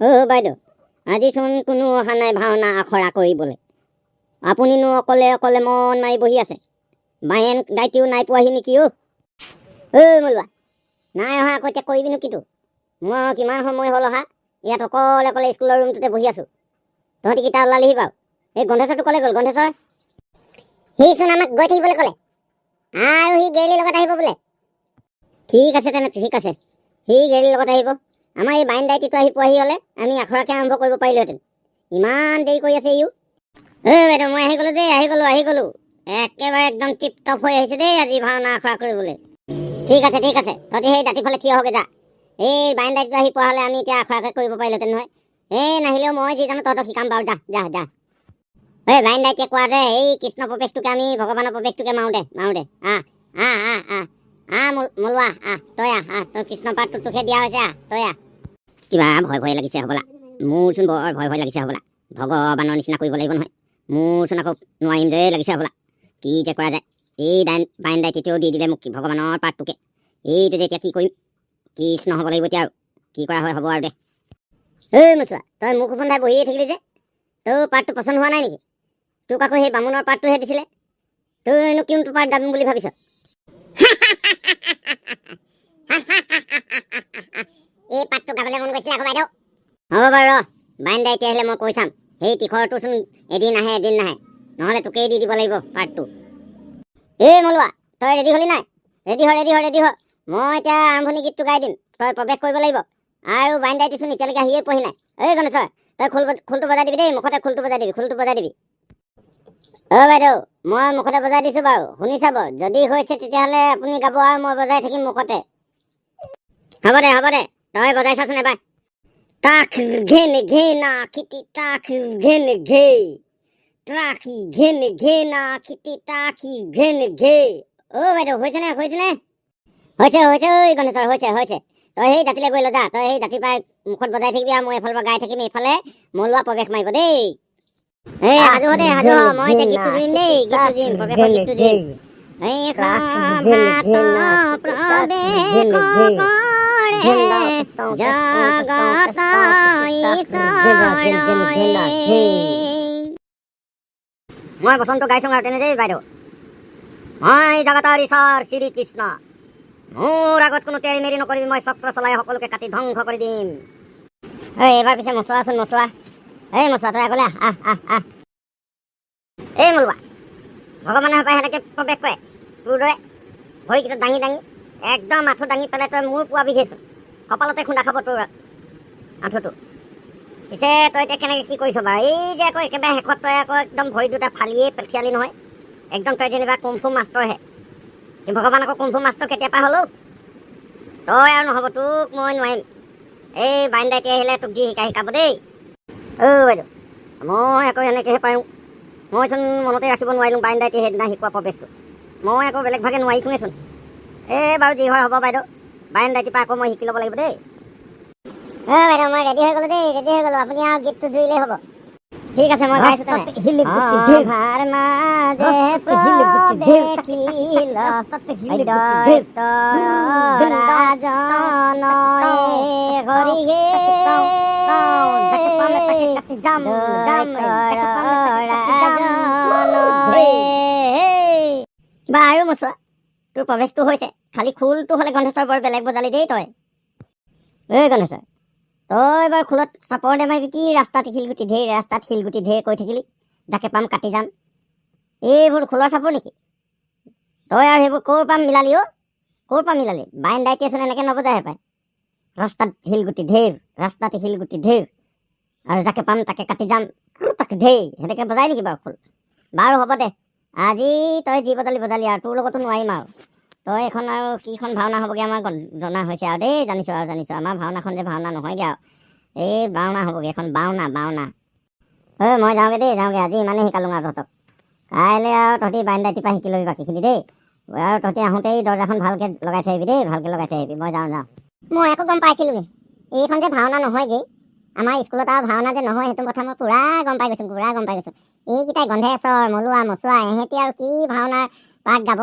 অ' বাইদেউ, আজিচোন কোনো অহা নাই ভাওনা আখৰা কৰিবলৈ। আপুনিনো অকলে অকলে মন মাৰি বহি আছে। বায়েন দাইটিও নাই পোৱাহি নেকি? অ' ঐ মলুৱা, নাই অহা আকৌ, এতিয়া কৰিবিনো কিটো? মই কিমান সময় হ'ল অহা, ইয়াত অকলে অকলে স্কুলৰ ৰুমটোতে বহি আছোঁ। তহঁতি কেইটা ওলালিহি বাৰু? এই গন্ধেশ্বৰটো ক'লে গ'ল? গন্ধেশ্বৰ সিচোন আমাক গৈ থাকিবলৈ ক'লে আৰু সি গেৰেলিৰ লগত আহিব বোলে। ঠিক আছে তেনে, ঠিক আছে, সি গেৰেলিৰ লগত আহিব। আমাৰ এই বাইন দাইটিটো আহি পোৱাহি হ'লে আমি আখৰাকে আৰম্ভ কৰিব পাৰিলোহেঁতেন। ইমান দেৰি কৰি আছে ইও। ঐ বাইদেউ, মই আহি গ'লো দেই, আহি গ'লো, আহি গ'লো। একেবাৰে একদম টিপ টপ হৈ আহিছোঁ দেই আজি ভাওনা আখৰা কৰিবলৈ। ঠিক আছে, ঠিক আছে, তহঁতি সেই দাঁতিৰ ফালে থিয় হগে যা। এই বাইন দাইটিটো আহি পোৱা হ'লে আমি এতিয়া আখৰাকে কৰিব পাৰিলোহেঁতেন নহয়। এই নাহিলেও মই যি জানো তহঁতক শিকাম বাৰু। যা যা যা। এই বাইন দাইটিয়ে কোৱা দে, এই কৃষ্ণ প্ৰৱেশটোকে আমি ভগৱানৰ প্ৰৱেশটোকে মাৰোঁ দে, মাৰোঁ দে। আহ আহ আহ আহ আহ, মলুৱা, আহ, তই আহ, আহ, তোৰ কৃষ্ণ পাঠটো তোকহে দিয়া হৈছে, আহ তই আহ। কিবা ভয় ভয় লাগিছে হ'বলা। মোৰচোন বৰ ভয় ভয় লাগিছে হ'বলা। ভগৱানৰ নিচিনা কৰিব লাগিব নহয়, মোৰচোন আকৌ নোৱাৰিম দৰে লাগিছে হ'বলা। কি যে কৰা যায়! এই ডাইন বাইন দাইটিটোৱেও দি দিলে মোক ভগৱানৰ পাঠটোকে। এইটো যে এতিয়া কি কৰিম? কৃষ্ণ হ'ব লাগিব এতিয়া আৰু কি কৰা হয় হ'ব আৰু দে। ঐ মচুৱা, তই মুখ ওফন্দাই বহিয়ে থাকিলি যে, তোৰ পাঠটো পচন্দ হোৱা নাই নেকি? তোক আকৌ সেই বামুণৰ পাঠটোহে দিছিলে, তইনো কোনটো পাঠ গাম বুলি ভাবিছ? এই পাঠটো গাবলৈ মন গৈছিলে আকৌ বাইদেউ। হ'ব বাৰু, ৰ, বাইন দাইটি আহিলে মই কৈ চাম। সেই তীখৰটোচোন এদিন আহে এদিন নাহে, নহ'লে তোকেই দি দিব লাগিব পাঠটো। এই মলুৱা, তই ৰেডি হ'লি নাই? ৰেডি হ, ৰেডি হ, ৰেডি হ। মই এতিয়া আৰম্ভণি গীতটো গাই দিম, তই প্ৰৱেশ কৰিব লাগিব। আৰু বাইন দাইটিচোন এতিয়ালৈকে আহিয়ে পোৱাহি নাই। এই গণেশ্বৰ, তই খোলটো বজাই দিবি দেই, মুখতে খোলটো বজাই দিবি, খোলটো বজাই দিবি। অ' বাইদেউ, মই মুখতে বজাই দিছোঁ বাৰু, শুনি চাব। যদি হৈছে তেতিয়াহ'লে আপুনি গাব আৰু মই বজাই থাকিম মুখতে। হ'ব দে, হ'ব দে, তই বজাই চাচোন এবাৰ। তাক ঘেন ঘেনা খিতি তাক ঘেন ঘে ট্ৰাকি ঘেন ঘেনা খিতি তাকি ঘেন ঘে। অ' বাইদেউ, হৈছেনে? হৈছেনে? হৈছে, হৈছে। ঐ গণেশ্বৰ, হৈছে, হৈছে। তই সেই দাঁতিলৈ গৈ ল যা। তই সেই দাঁতিৰ পৰাই মুখত বজাই থাকিবি আৰু মই এইফালৰ পৰা গাই থাকিম। এইফালে মলুৱা প্ৰৱেশ মাৰিব দেই। এই সাজু হ দেই, সাজু হ। মই এতিয়া গীতটো দিম দেই, গীতটো দিম, প্ৰৱেশৰ গীতটো দিম। এই সভাত প্ৰৱেশ কৰে জগত ঈশ্বৰে। মই বচনটো গাইছো আৰু তেনে দেই বাইদেউ। মই জগতৰ ঈশ্বৰ শ্ৰীকৃষ্ণ, মোৰ আগত কোনো তেৰি মেৰি নকৰিবি, মই চক্ৰ চলাই সকলোকে কাটি ধ্বংস কৰি দিম। ঐ, এইবাৰ পিছে মচুৱাচোন, মচুৱা, এই মচুৱা, তই আগলে আহ, আহ আহ আহ। এই মলুৱা, ভগৱানে সপাই সেনেকে প্ৰৱেশ কৰে তোৰ দৰে ভৰিকেইটা দাঙি দাঙি, একদম আঁঠু দাঙি পেলাই তই মূৰ পোৱা বিঘেচোন, কপালতে খুন্দা খাব তোৰ আঁঠুটো। পিছে তই এতিয়া কেনেকে কি কৰিছ বাৰু? এই যে আকৌ একেবাৰে শেষত তই আকৌ একদম ভৰি দুটা ফালিয়ে পঠিয়ালি নহয়। একদম তই যেনিবা কুমফু মাষ্টৰহে। কি ভগৱান আকৌ কুমফু মাষ্টৰ কেতিয়াৰ পৰা হ'লো? তই আৰু নহ'ব, তোক মই নোৱাৰিম। এই বাইন দাইটি আহিলে তোক যি শিকাই শিকাব দেই। অ' বাইদেউ, মই আকৌ এনেকৈহে পাৰোঁ। মইচোন মনতে ৰাখিব নোৱাৰিলোঁ বাইন দাইটি সেইদিনা শিকোৱা প্ৰৱেশটো। মই আকৌ বেলেগ ভাগে নোৱাৰিছোঁৱেচোন। এই বাৰু যি হয় হ'ব বাইদেউ, বাইন দাইটিৰ পৰা আকৌ মই শিকি ল'ব লাগিব দেই। অ' বাইদেউ, মই ৰেডি হৈ গ'লো দেই, ৰেডি হৈ গ'লো। আপুনি আৰু গীতটো জুৰিলেই হ'ব। ঠিক আছে, মই গাইছোঁ তেনে। সভাৰ মাজে প্ৰৱেশিল দৈত্যৰ ৰাজনয়ে, হৰি হে, দৈত্যৰ ৰাজনয়ে। বাৰু মচুৱা, তোৰ প্ৰৱেশটো হৈছে, খালি খোলটো হ'লে গন্ধেশ্বৰ বৰ বেলেগ বজালি দেই তই। ঐ গণেশ্বৰ, তই বাৰু খোলত চাপৰ নেমাৰিবি। কি ৰাস্তাত শিলগুটি ঢেৰ, ৰাস্তাত শিলগুটি ঢেৰ কৈ থাকিলি, যাকে পাম কাটি যাম, এইবোৰ খোলৰ চাপৰ নেকি? তই আৰু সেইবোৰ ক'ৰ পৰা মিলালি? অ', ক'ৰ পৰা মিলালি? বাইন দাইটিয়েচোন এনেকৈ নবজাহে পায়, ৰাস্তাত শিলগুটি ঢেৰ, ৰাস্তাত শিলগুটি ঢেৰ আৰু যাকে পাম তাকে কাটি যাম, তাকে ঢেৰ, সেনেকৈ বজাই নেকি বাৰু খোল? বাৰু হ'ব দে, আজি তই যি বজালি বজালি আৰু তোৰ লগতো নোৱাৰিম আৰু। তই এখন আৰু কিখন ভাওনা হ'বগৈ আমাৰ জনা হৈছে আৰু দেই, জানিছোঁ আৰু, জানিছোঁ। আমাৰ ভাওনাখন যে ভাওনা নহয়গৈ আৰু, এই বাওনা হ'বগৈ এখন, বাওনা, বাওনা। ঐ, মই যাওঁগৈ দেই, যাওঁগৈ। আজি ইমানেই শিকালোঁ আৰু তহঁতক। কাইলৈ আৰু তহঁতি বাইন দাইটিৰ পৰা শিকি ল'বি বাকীখিনি দেই। আৰু তহঁতি আহোঁতেই দৰ্জাখন ভালকৈ লগাই থৈ আহিবি দেই, ভালকৈ লগাই থৈ আহিবি। মই যাওঁ, যাওঁ। মই আকৌ গম পাইছিলোঁৱে এইখন যে ভাওনা নহয়গৈ আমাৰ স্কুলত আৰু ভাওনা যে নহয়, সেইটো কথা মই পূৰা গম পাই গৈছোঁ, পূৰা গম পাই গৈছোঁ। এইকেইটাই গন্ধেশ্বৰ, মলুৱা, মচুৱা, এহেঁতি আৰু কি ভাওনাৰ পাঠ গাব?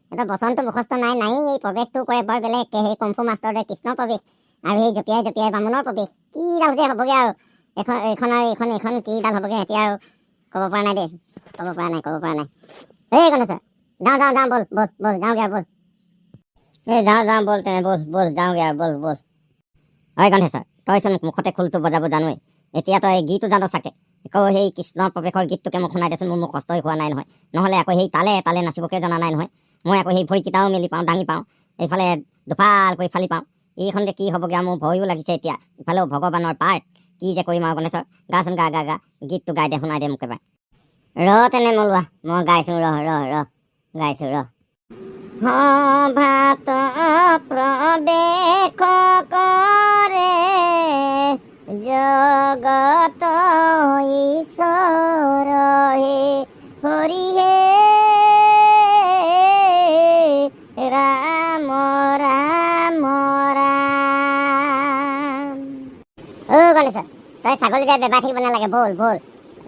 সিহঁতৰ বচনটো মুখস্থ নাই, নাই। এই প্ৰৱেশটো কৰে বৰ বেলেগকৈ, সেই কুমফু মাষ্টৰ কৃষ্ণ প্ৰৱেশ। আৰু সেই জঁপিয়াই জঁপিয়াই বামুণৰ প্ৰৱেশ কিডাল যে হ'বগৈ আৰু এখন এইখন আৰু এইখন এইখন কিডাল হ'বগৈ এতিয়া আৰু ক'ব পৰা নাই দেই, ক'ব পৰা নাই, ক'ব পৰা নাই। এই গণেশ্বৰ, যাওঁ যাওঁ যাওঁ, ব'ল ব'ল ব'ল, যাওঁগৈ আৰু ব'ল। এই যাওঁ যাওঁ, ব'ল তেনে, ব'ল ব'ল, যাওঁগৈ আৰু, ব'ল ব'ল। হয় গণেশ্বৰ, তইচোন মুখতে খোলটো বজাব জানোৱেই, এতিয়া তই গীতো জান চাগে। আকৌ সেই কৃষ্ণৰ প্ৰৱেশৰ গীতটোকে মোক শুনাই দেচোন। মোৰ মুখস্থই হোৱা নাই নহয়। নহ'লে আকৌ সেই তালে তালে নাচিবকে জনা নাই নহয় মই। আকৌ সেই ভৰিকেইটাও মেলি পাওঁ, দাঙি পাওঁ, এইফালে দুফাল কৰি ফালি পাওঁ। এইখন যে কি হ'বগৈ আৰু, মোৰ ভয়ো লাগিছে এতিয়া। ইফালেও ভগৱানৰ পাৰ্ট, কি যে কৰিম আৰু। গণেশ্বৰ, গাচোন, গা গা গা, গীতটো গাই দে, শুনাই দে মোক এবাৰ। ৰ তেনে মলোৱা, মই গাইছোঁ, ৰ ৰ ৰ, গাইছোঁ ৰ। সভাত প্ৰৱেশ কৰে জগত ঈশ্বৰ হে হৰি হে ৰাম ৰাম ৰাম। অ' গণেশ্বৰ, তই ছাগলী যাই বেবাই থাকিব নালাগে। ব'ল ব'ল,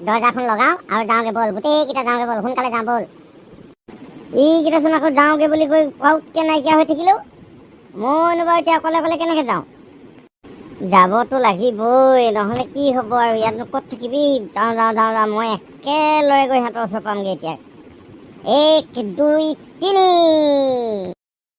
দৰ্জাখন লগাওঁ আৰু যাওঁগৈ ব'ল। গোটেইকেইটা যাওঁগৈ ব'ল, সোনকালে যাওঁ ব'ল। এইকেইটাচোন আকৌ যাওঁগৈ বুলি কৈ পাউতকৈ নাইকিয়া হৈ থাকিলেও, মইনো বাৰু এতিয়া অকলে অকলে কেনেকৈ যাওঁ? যাবতো লাগিবই, নহ'লে কি হ'ব আৰু, ইয়াতনো ক'ত থাকিবি? যাওঁ যাওঁ যাওঁ যাওঁ, মই একেলগে গৈ সিহঁতৰ ওচৰ পামগৈ এতিয়া। এক, দুই, তিনি।